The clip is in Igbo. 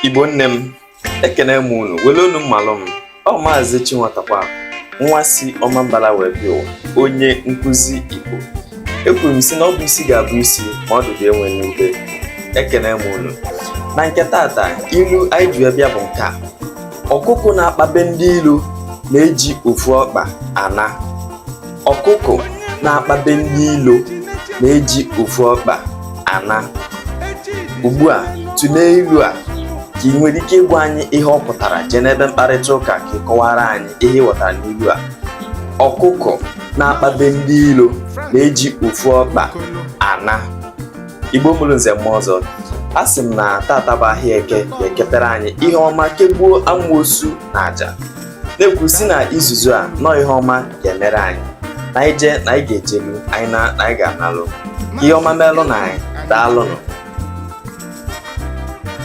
Igbo nne m, ekene m unu. Wele unu mmalụ m. Ọ Maazị Chinwatakwa, nwa si Ọmambala wee bịa ụwa, onye nkụzi Igbo. Ekwuru m sị na ọ bụ isi ga-abụ isi ma ọdụdụ enwe n'ube. Ekene m unu. Na nke tata, ilu anyị ji wee bịa bụ nke a: ọkụkụ na-akpa be ndị ilo na-eji ofu ọkpa ana. Ọkụkụ na-akpa be ndị ilo na-eji ofu ọkpa ana. Ugbu a, tụlee ilu a ka ị nwere ike ịgwa anyị ihe ọ pụtara. Jee n'ebe mkparịta ụka ka ị kọwara anyị ihe ị ghọtara n'ilu a: ọkụkọ na-akpa be ndị ilo na-eji ofu ọkpa ana. Igbo mụrụ nze mụọ ọzọ, a sị m na tata bụ ahịa Eke ga-eketara anyị ihe ọma, kegbuo amoosu na aja, na-ekwu sị na izuzu a nọọ ihe ọma ga-emere anyị, na anyị jee na anyị ga-ejelu anyị na anyị ga-analụ. Ka ihe ọma meelụ na anyị. Daalụnụ.